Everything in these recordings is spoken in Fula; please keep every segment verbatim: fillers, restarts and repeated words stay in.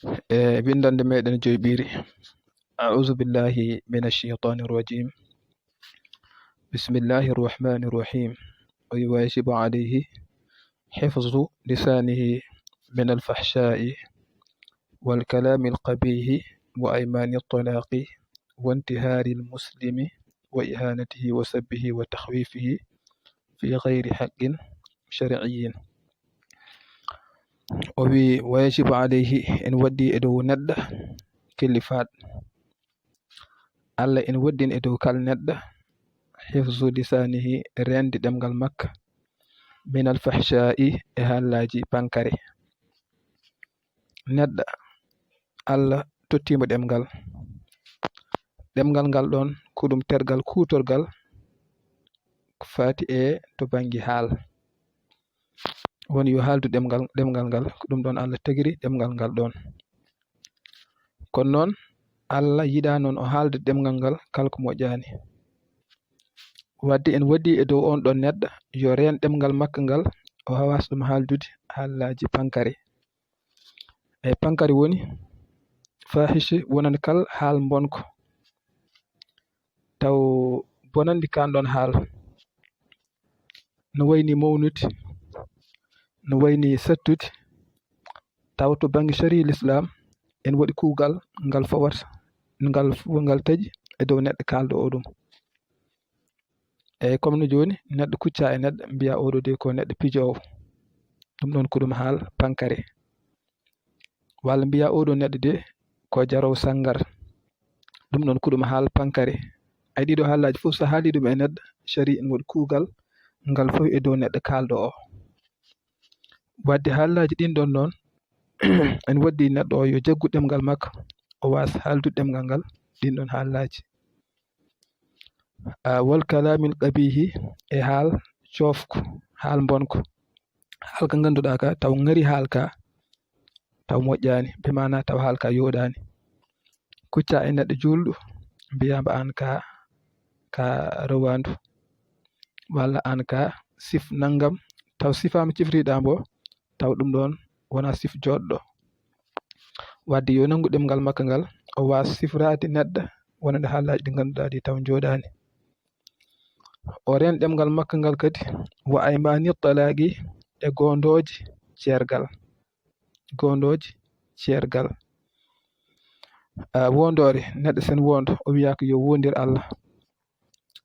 E winndannde meɗen joyɓiire. أعوذ بالله من الشيطان الرجيم. بسم الله الرحمن الرحيم. ويجب عليه حفظ لسانه من الفحشاء والكلام القبيح وأيمان الطلاق وانتهار المسلم وإهانته وسبه وتخويفه في غير حق شرعي. O wi, ويجب عليه, ene waɗɗi e dow neɗɗo, killifaaɗo Allah, ene waɗɗi e dow kala neɗɗo, حفظ لسانه, reende ɗemngal makko, من الفحشاء, e haalaaji pankare. Neɗɗo, Allah tottiimo ɗemngal. Ɗemngal ngal ɗoon, ko ɗum tergal kuutorgal ko faati e to bannge haal. Woni yo haaldu ɗemngal, ɗemngal ngal, ko ɗum ɗoon Allah tagiri ɗemngal ngal ɗoon. Kono noon, Allah yiɗaa noon o haalda ɗemngal ngal kala ko moƴƴaani. Wadde ene waɗɗi e dow oon ɗoon neɗɗo yo reen ɗemngal makko ngal, o waawas ɗum haaldude haalaaji pankare. E pankare woni fahishe, wonande kala haal mbonko. Taw bonande kaan ɗoon haal, no wayni mawnude, no wayni sattude, taw to bannge shari'a Lislaam, ene waɗi kuugal ngal fawata, ngal fu-, ngal taƴi e dow neɗɗo kaalɗo o ɗum. Eeyi, comme no jooni, neɗɗo kuccaa e neɗɗo, mbiyaa oɗo de ko neɗɗo pijoowo. Ɗum ɗoon ko ɗum haal pankare. Walla mbiyaa oɗo neɗɗo de ko jaroowo sanngara. Ɗum ɗoon ko ɗum haal pankare. Ay, ɗiɗo haalaaji fof, so haalii ɗum e neɗɗo, shari'a ene waɗi kuugal ngal fof e dow neɗɗo kaalɗo o. Wadde haalaaji ɗiin ɗoon noon, ene waɗɗi neɗɗo o yo jaggu ɗemngal makko, o waas haaldude ɗemngal ngal, ɗiin ɗoon haalaaji. A, والكلام القبيح, e haal coofko, haal mbonko. Haal ka ngannduɗaa ka, taw ŋari haal ka, taw moƴƴaani, bi maanaa taw haal ka yooɗaani. Kuccaa e neɗɗo juulɗo, mbiyaa mbo aan ka, ka rowaandu, walla aan ka sif nanngam, taw sifaama cifriɗaa mbo, taw ɗum ɗoon wonaa sif jooɗɗo. Wadde yo nanngu ɗemngal makko ngal, o waas sifraade neɗɗo wonande haalaaji ɗi ngannduɗaa ɗi taw njooɗaani. O reen ɗemngal makko ngal kadi, وأيمان الطلاق, e goondooji ceergal. Goondooji ceergal. A, woondoore, neɗɗo sen woondo, o wiyaa ko yo woondir Allah.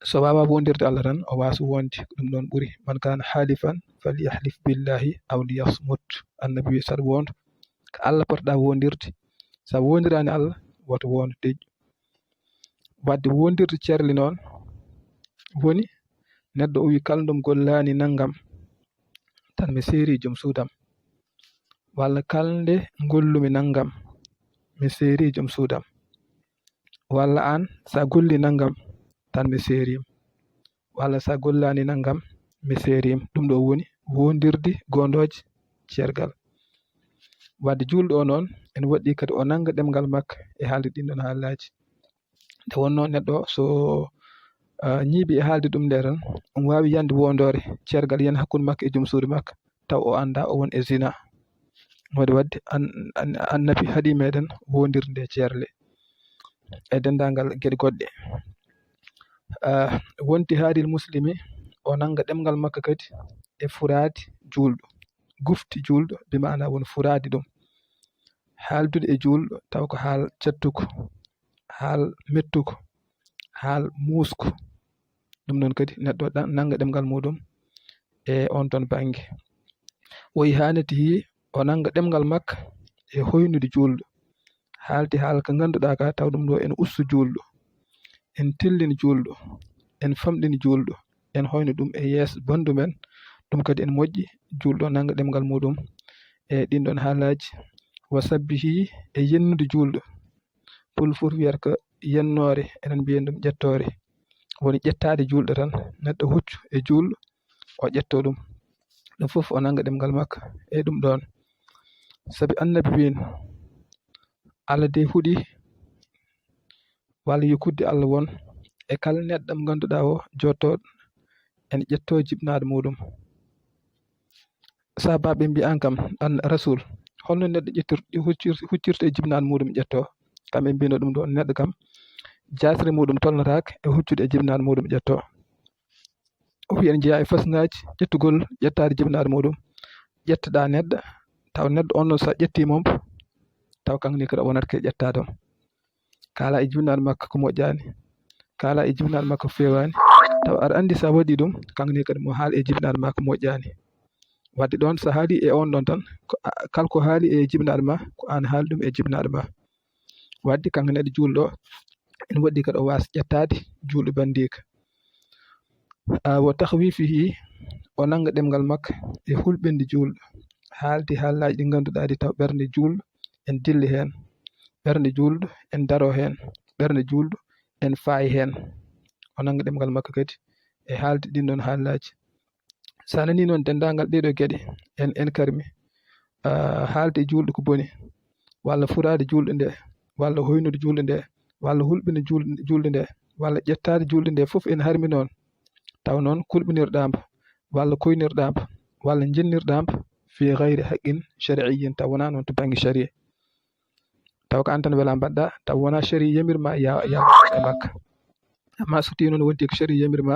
So waawaa woondirde Allah tan, o waas woonde, ko ɗum ɗoon ɓuri. من كان حالفا فليحلف بالله أو ليصمت. Annabi wi, saɗa woondo, ko Allah potoɗaa woondirde. So a woondiraani Allah, woto woondo, deƴƴu. Wadde woondirde ceerle noon woni neɗɗo o wi, kala nde mi gollaani nanngam, tan mi seeri joom suudam. Walla kala nde ngollumi nanngam, mi seeri joom suudam. Walla aan, so a golli nanngam, tan mi seeriima. Walla so a gollaani nanngam, mi seeriima. Ɗum ɗo woni woondirde goondooje ceergal. Wadde juulɗo o noon, ene waɗɗi kadi o nannga ɗemngal makko e haalde ɗiin ɗoon haalaaji. Nde wonnoo neɗɗo so, ah, ñiiɓi e haalde ɗum nde tan, omo waawi yande woondoore ceergal yana hakkunde makko e joom suudu makko, taw o anndaa o won e zina. Waɗi wadde an-, an-, Annabi haɗi meɗen woondirde ceerle e denndaangal geɗe goɗɗe. Ah, وانتهار المسلم, o nannga ɗemngal makko kadi e furaade juulɗo. Gufti juulɗo, bi maanaa won furaade ɗum. Haaldude e juulɗo, taw ko haal cattuko, haal mettuko, haal muusku. Ɗum noon kadi neɗɗo ɗa-, nannga ɗemngal muuɗum e oon toon bannge. وإهانته, o nannga ɗemngal makko e hoynude juulɗo. Haalde haala ka ngannduɗaa ka, taw ɗum ɗo ene ustu juulɗo, ene tellini juulɗo, ene famɗini juulɗo, ene hoyna ɗum e yeeso banndum en. Ɗum kadi ene moƴƴi, juulɗo nannga ɗemngal muuɗum e ɗiin ɗoon haalaaji. وسبه, e yennude juulɗo. Pulfur wiyata ko yennoore, enen mbiyen ɗum ƴettoore. Woni ƴettaade juulɗo tan, neɗɗo huccu e juulɗo, o ƴetto ɗum. Ɗum fof o nannga ɗemngal makko e ɗum ɗoon. Sabi Annabi wiin, Allah de huɗi, walla yo kuddi Allah won e kala neɗɗo mo ngannduɗaa o jooɗtooɗo ene ƴettoo jibinaaɗo muuɗum. Sahaabaaɓe mbiyi, "Aan kam, an Rasul, Holno neɗɗo ƴettir huccir- huccirta e jibinaare muɗum ƴettoo? Kam en mbino ɗum ɗo, neɗɗo kam jaasre muɗum tolnotaake e huccude e jibinaare muɗum ƴettoo. O wiyi en jeyaa e façonnaaji ƴettugol ƴettaade jibinaare muɗum. Ƴettoɗaa neɗɗo, taw neɗɗo on noon so a ƴettii mom, taw kaŋŋe kadi o wonata ko ƴettaade mo. Kaala e jibinaare makko ko moƴƴaani, kaala e jibinaare makko ko feewaani, taw aɗa anndi so a waɗii ɗum, kaŋŋe kadi mo haal e jibinaare makko ko moƴƴaani. Wadde ɗoon so haali e on ɗon tan, ko a- kala ko haali e jibinaare ma, ko aan haali ɗum e jibinaare ma. Wadde kaŋŋe neɗɗo juulɗo, ene waɗɗii kadi o waasa ƴettaade juulɗo banndiika. A, wa takhwifihi, o nannga ɗemngal makko e hulɓinde juulɗo, haalde haalaaji ɗi ngannduɗaa ɗi taw ɓernde juulɗo en dilli heen, ɓernde juulɗo en daro heen, ɓernde juulɗo en faayi heen. O nannga ɗemngal makko kadi e haalde ɗin ɗon haalaaji. So a nanii noon denndaangal ɗee ɗoo geɗe en, en karmi, ah, haalde e juulɗo ko boni, walla furaade juulɗo nde, walla hoynude juulɗo nde, walla hulɓinde juul- juulɗo nde, walla ƴettaade juulɗo nde, fof ene harmi noon. Taw noon kulɓinirɗaa mbo, walla koynirɗaa mbo, walla njennirɗaa mbo, fi gayri haqqin shar'iyyin, taw wonaa noon to bannge sharia. Taw ko aan tan wela mbaɗɗa, taw wonaa sharia yamir ma ya, ya waɗ ɗum e makka. Amma so tawii noon wonti ko sharia yamir ma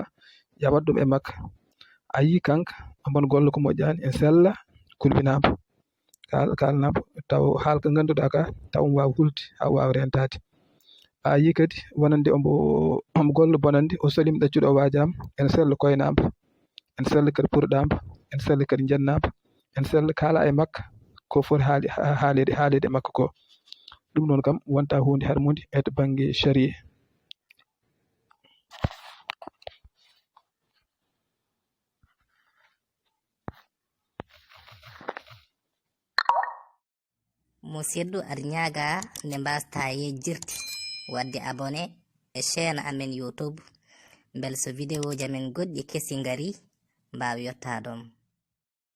ya waɗ ɗum e makka, a yii kanko, ombon golle ko moƴƴaani, en sella, kulɓinaa mbo. Kaal-, kaalnaa mbo, taw haala ko ngannduɗaa ka, taw omo waawi hulde, haa o waawa reentaade. A yii kadi wonande omo, omo golla bonande, o salima ɗaccude o waajaama, en sella koynaa mbo. En sella kadi purɗaa mbo, en sella kadi njennaa mbo, en sella kaala e makko ko foti haali-, ha-, haaleede, haaleede e makko ko. Ɗum noon kam wonta huunde harmunde e to bannge sharia. Musidɗo, aɗa ñaaga nde mbaastaa yejjirde waɗde abonné e chaîne amen YouTube, mbele so vidéo ji amen goɗɗi kesi ngari, mbaawa yottaade ma.